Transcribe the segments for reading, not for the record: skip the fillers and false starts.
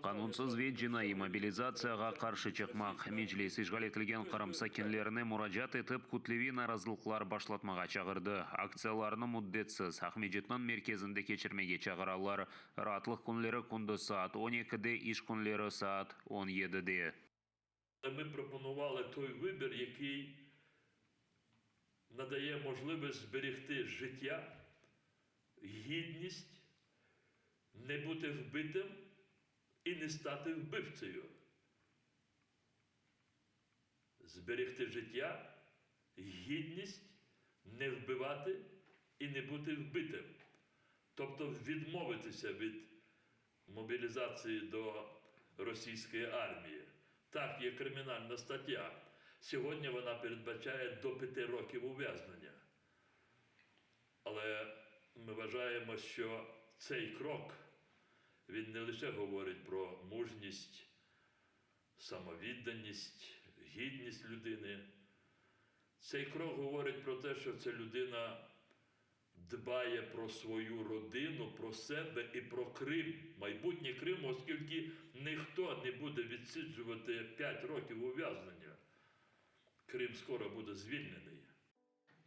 Qanunsız ve cinaiy mobilizatsiyağa qarşı çıqmaq. Meclis işğal etilgen Qırım sakinlerine muracaat etip, kütleviy narazılıqlar başlatmağa çağırdı. Aktsiyalarnı müddetsiz Aqmecitniñ merkezinde keçirmege çağıralar, raatlıq künleri kündüz saat on ekide, iş künleri saat on yedide. Не бути вбитим і не стати вбивцею. Зберегти життя, гідність, не вбивати і не бути вбитим. Тобто відмовитися від мобілізації до російської армії. Так, є кримінальна стаття. Сьогодні вона передбачає до 5 років ув'язнення. Але ми вважаємо, що цей крок, він не лише говорить про мужність, самовідданість, гідність людини. Цей крок говорить про те, що ця людина дбає про свою родину, про себе і про Крим, майбутнє Криму, оскільки ніхто не буде відсиджувати 5 років ув'язнення. Крим скоро буде звільнений.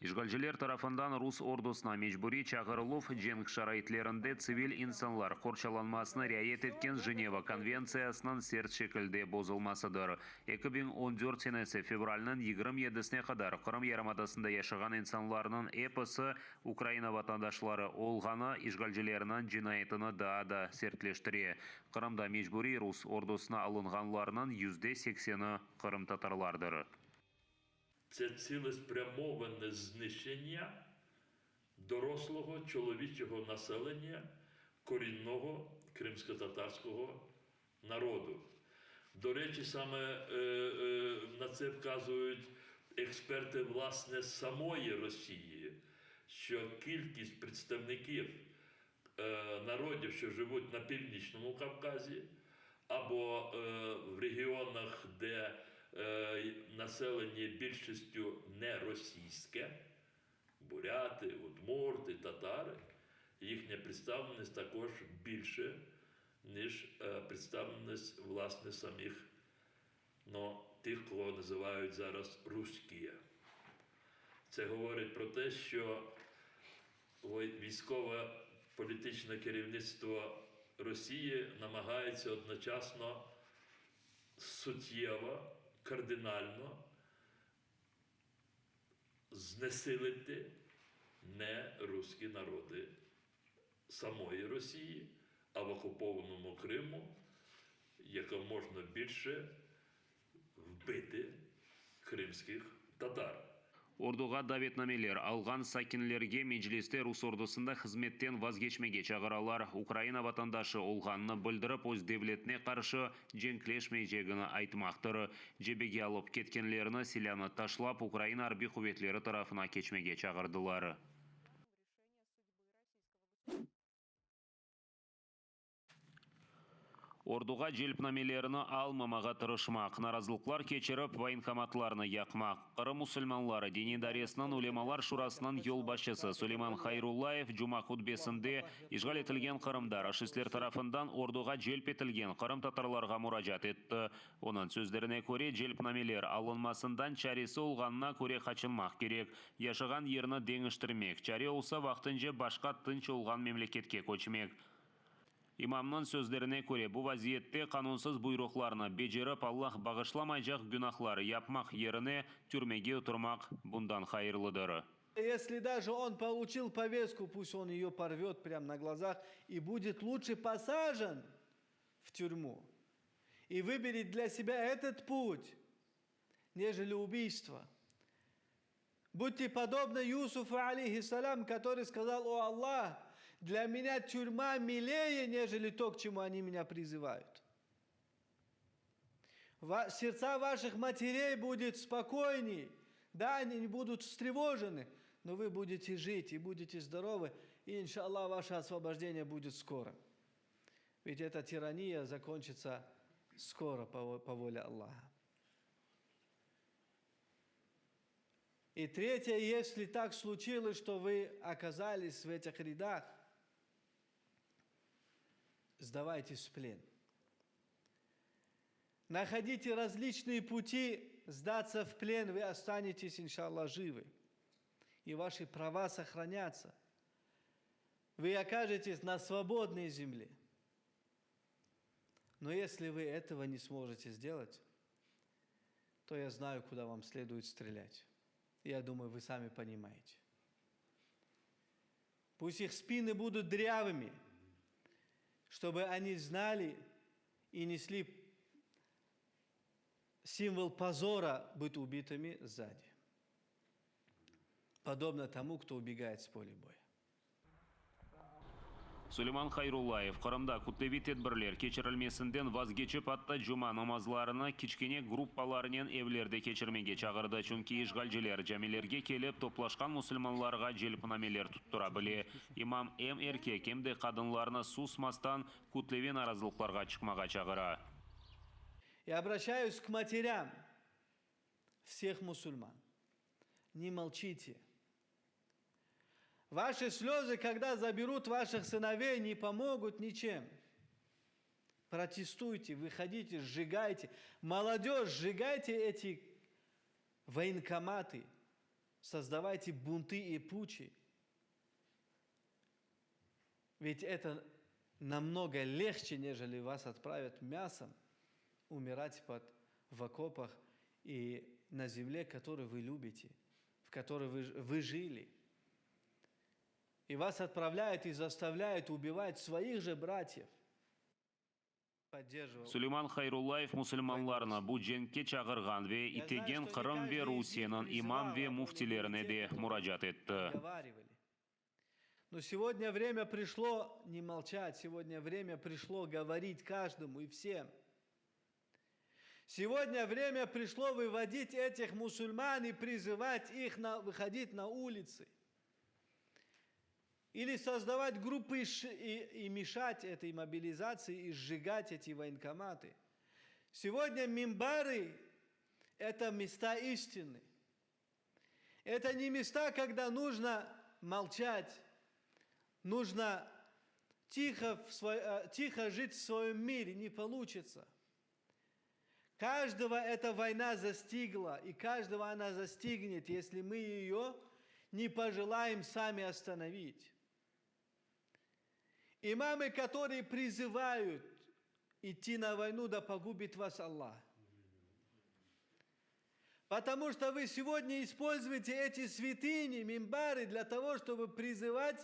İşğalciler tarafından rus ordusına mecburiy çağırıluv, cenk şaraitlerinde tsivil insanlar qorçalanmasını riayet etken Jeneva konventsiyasınıñ sert şekilde bozulmasıdır. 2014 senesi fevralniñ 27-sine qadar Qırım yarımadasında yaşağan insanlarnıñ episi Ukraina vatandaşları olğanı işğalcilerniñ cinayetini daa da sertleştire. Qırımda mecburiy rus ordusına alınğanlarnıñ %80-i qırımtatarlardır. Це цілеспрямоване знищення дорослого чоловічого населення корінного кримськотатарського народу. До речі, саме на це вказують експерти, власне, самої Росії, що кількість представників народів, що живуть на Північному Кавказі або в регіонах, де населення більшістю не російське, буряти, удмурти, татари, їхня представленість також більше, ніж представленість, власне, самих, ну, тих, кого називають зараз русські. Це говорить про те, що військове політичне керівництво Росії намагається одночасно суттєво, кардинально знесилити не русські народи самої Росії, а в окупованому Криму якомога більше вбити кримських татар. Orduğa davetnameler alğan sakinlerge Mecliste rus ordusında hızmetten vazgeçmege çağıralar. Ukraina vatandaşı olğanını bildirip, öz devletine qarşı cenkleşmeycegini aytmaqtır. Cebege alıp ketkenlerni silânı taşlap, Ukraina arbiy quvetleri tarafına keçmege çağırdılar. Orduğa celpnamelerini almamağa tırışmaq, narazılıqlar keçirip, voyenkomatlarnı yaqmaq. Qırım musulmanları diniy idaresiniñ Ulemalar şurasınıñ yolbaşçısı Suleyman Hayrullayev cuma hutbesinde işğal etilgen Qırımda raşistler tarafından orduğa celp etilgen qırımtatarlarğa muracaat etti. Onıñ sözlerine köre, celpnameler alınmasından çaresi olğanına köre qaçınmaq kerek, yaşağan yerni deñiştirmek, çare olsa, vaqtınca başqa tınç olğan memleketke köçmek. İmamnıñ sözlerine köre, bu vaziyette qanunsız buyruqlarnı becerip, Allah bağışlamaycaq günahlar yapmaq yerine türmege oturmaq bundan hayırlıdır. Если даже он получил повестку, пусть он ее порвет прямо на глазах и будет лучше посажен в тюрьму. И выберет для себя этот путь, нежели убийство. Будьте подобны Юсуфу, алейхиссалям, который сказал, о Аллах, для меня тюрьма милее, нежели то, к чему они меня призывают. Сердца ваших матерей будет спокойней, да, они не будут встревожены, но вы будете жить и будете здоровы, и, иншаллах, ваше освобождение будет скоро. Ведь эта тирания закончится скоро по воле Аллаха. И третье, если так случилось, что вы оказались в этих рядах, сдавайтесь в плен. Находите различные пути сдаться в плен, вы останетесь, иншаллах, живы. И ваши права сохранятся. Вы окажетесь на свободной земле. Но если вы этого не сможете сделать, то я знаю, куда вам следует стрелять. Я думаю, вы сами понимаете. Пусть их спины будут дрявыми, чтобы они знали и несли символ позора быть убитыми сзади. Подобно тому, кто убегает с поля боя. Suleyman Hayrullayev Qırımda kütleviy tedbirler keçirilmesinden vazgeçip, atta cuma namazlarını kiçkene gruppalarnen evlerde keçirmege çağırdı, çünki işğalciler camilerge kelip toplaşqan musulmanlarğa celpnameler tuttura bile. İmam em erkek, em de qadınlarnı susmastan kütleviy narazılıqlarğa çıqmağa çağıra. Я обращаюсь к матерям всех мусульман. Не молчите. Ваши слезы, когда заберут ваших сыновей, не помогут ничем. Протестуйте, выходите, сжигайте. Молодежь, сжигайте эти военкоматы. Создавайте бунты и путчи. Ведь это намного легче, нежели вас отправят мясом умирать под, в окопах и на земле, которую вы любите, в которой вы, вы жили. И вас отправляют и заставляют убивать своих же братьев. Поддерживал. Suleyman Hayrullayev musulmanlarnı bu cenkke çağırğan ve itegen Qırım ve Rusiyeniñ imam ve müftilerine de muracaat etti. Разговаривали. Но сегодня время пришло не молчать, сегодня время пришло говорить каждому и всем. Сегодня время пришло выводить этих мусульман и призывать их на, выходить на улицы. Или создавать группы и, и, и мешать этой мобилизации и сжигать эти военкоматы. Сегодня мимбары – это места истины. Это не места, когда нужно молчать, нужно тихо, в свой, э, тихо жить в своем мире, не получится. Каждого эта война застигла, и каждого она застигнет, если мы ее не пожелаем сами остановить. Имамы, которые призывают идти на войну, да погубит вас Аллах. Потому что вы сегодня используете эти святыни, мимбары для того, чтобы призывать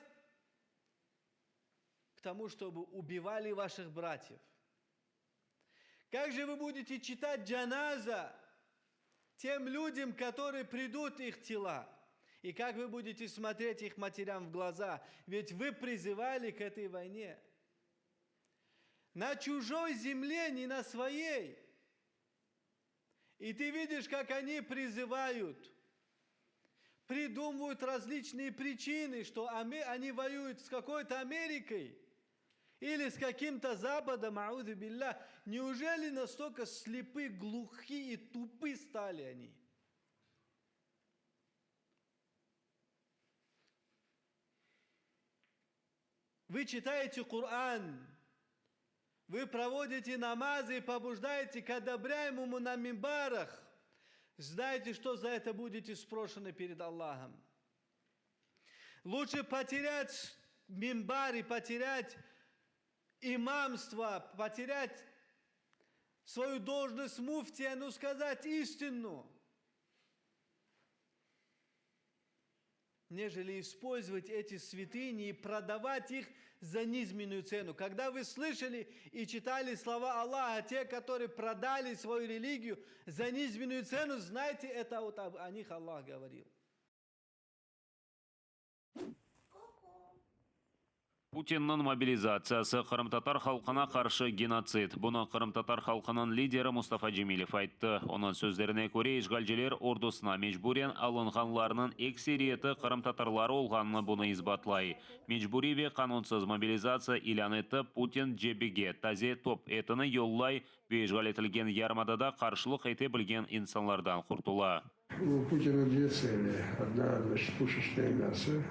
к тому, чтобы убивали ваших братьев. Как же вы будете читать джаназа тем людям, которые придут их тела? И как вы будете смотреть их матерям в глаза? Ведь вы призывали к этой войне. На чужой земле, не на своей. И ты видишь, как они призывают, придумывают различные причины, что они воюют с какой-то Америкой или с каким-то Западом, أعوذ بالله. Неужели настолько слепы, глухи и тупы стали они? Вы читаете Коран, вы проводите намазы и побуждаете к одобряемому на мимбарах. Знаете, что за это будете спрошены перед Аллахом. Лучше потерять мимбар и потерять имамство, потерять свою должность муфтия, но сказать истину, нежели использовать эти святыни и продавать их за низменную цену. Когда вы слышали и читали слова Аллаха, те, которые продали свою религию за низменную цену, знайте, это вот о них Аллах говорил. Putinniñ mobilizatsiyası, qırımtatar halqına qarşı genotsid. Bunı qırımtatar halqınıñ lideri Mustafa Cemilev ayttı. Onıñ sözlerine köre, işğalciler ordusına mecburen alınğanlarnıñ ekseriyeti qırımtatarları olğanını bunı isbatlay. Mecburiy ve qanunsız mobilizatsiya ilân etip, Putin cebege taze top etini yollay ve işğal etilgen yarımadada qarşılıq ete bilgen insanlardan qurtula. У Путина две цели. Одна, значит, пушечное мясо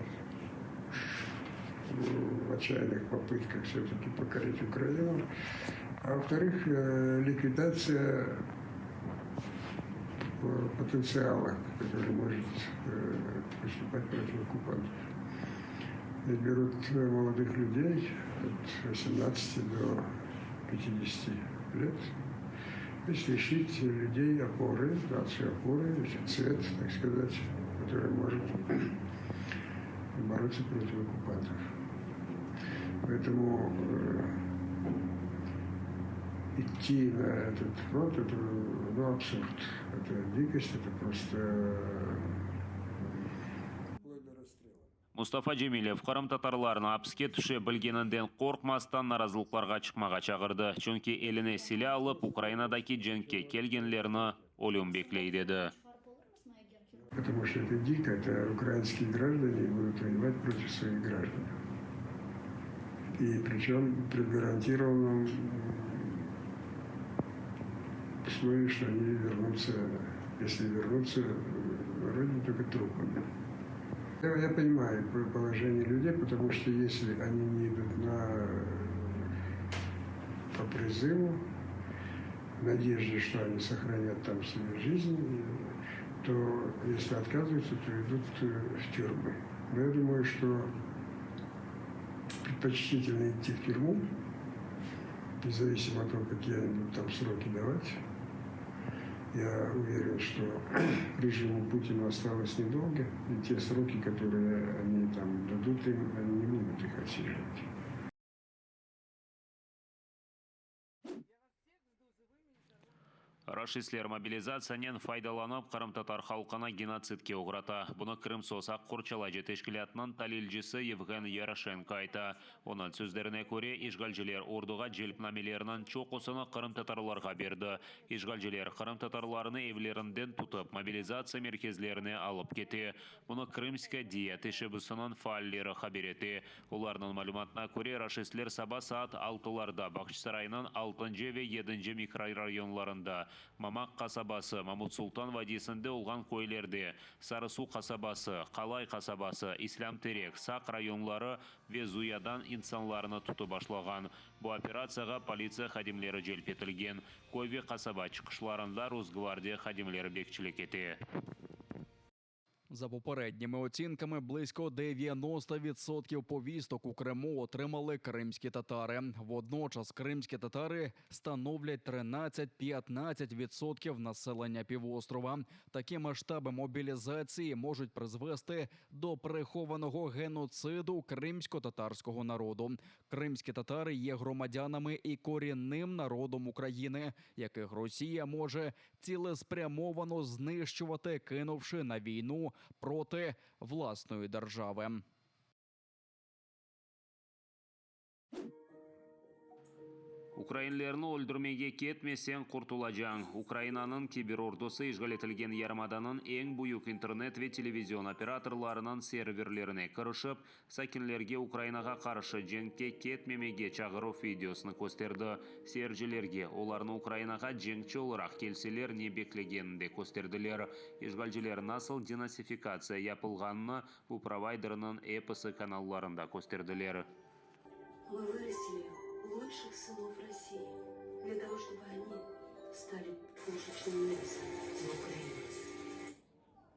в отчаянных попытках все-таки покорить Украину. А во-вторых, э, ликвидация э, потенциала, который может э, выступать против оккупантов. Ведь берут молодых людей от 18 до 50 лет, то есть лишить людей опоры, нацию опоры, цвет, так сказать, который может бороться против оккупантов. Поэтому э, идти на этот фронт, это ну, абсурд. Это дикость, это просто э, вплоть до расстрела. Mustafa Cemilev qırımtatarlarnı apiske tüşe bilgeninden qorqmastan narazılıqlarğa çıqmağa çağırdı, çünki eline silâ alıp Ukrainadaki cenkke kelgenlerni ölüm bekley, dedi. Потому что это дико, это украинские граждане будут воевать против своих граждан. И причем при гарантированном условии, что они вернутся, если вернутся на родину, только трупами. Я, я понимаю положение людей, потому что если они не идут на, по призыву, в надежде, что они сохранят там свою жизнь, то если отказываются, то идут э, в тюрьмы. Но я думаю, что предпочтительно идти в тюрьму, независимо от того, какие они будут там сроки давать. Я уверен, что режиму Путина осталось недолго, и те сроки, которые они там дадут им, они не будут их отсиживать. Raşistler mobilizatsiyanen faydalanıp, qırımtatar halqını genotsidke oğrata. Bunı Krımsos aq qorçalayıcı teşkilâtınıñ talilcisi Yevğen Yaroşenko ayta. Onıñ sözlerine köre, işğalciler orduğa celpnamelerniñ çoqusını qırımtatarlarğa berdi. İşğalciler qırımtatarlarnı evlerinden tutıp, mobilizatsiya merkezlerine alıp kete. Bunı Krımska Diya teşebbüsiniñ faalleri haber ete. Olarnıñ malümatına köre, raşistler saba saat altılarda Bağçasaraynıñ altıncı ve yedinci mikrorayonlarında, Mamaq qasabası, Mamut Sultan vadiysinde olğan köylerde, Sarı-Su qasabası, Qalay qasabası, İslâm Terek, Saq rayonları ve Zuyadan insanlarnı tutıp başlağan. Bu operatsiyağa politsiya hadimleri celp etilgen. Köy ve qasaba çıqışlarında Rosgvardiya hadimleri bekçilik ete. За попередніми оцінками, близько 90% повісток у Криму отримали кримські татари. Водночас кримські татари становлять 13-15% населення півострова. Такі масштаби мобілізації можуть призвести до прихованого геноциду кримсько-татарського народу. Кримські татари є громадянами і корінним народом України, яких Росія може цілеспрямовано знищувати, кинувши на війну проти власної держави. Ukrainlerni öldürmege ketmeseñ, qurtulacañ. Ukrainanıñ kiberordusı işğal etilgen yarımadanıñ eñ büyük internet ve televizion operatorlarınıñ serverlerine kirişip, Sakinlerge Ukrainağa qarşı cenkke ketmemege çağıruv videosını kösterdi. Seyircilerge, olarnı Ukrainağa cenkçi olaraq kelseler ne beklegenini de kösterdiler. İşğalciler nasıl denatsifikatsiya yapılğanını bu provayderniñ episi kanallarında kösterdiler. Мы вырастили лучших сынов России для того, чтобы они стали пушечным мясом на Украине.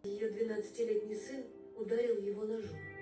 Ее 12-летний сын ударил его ножом.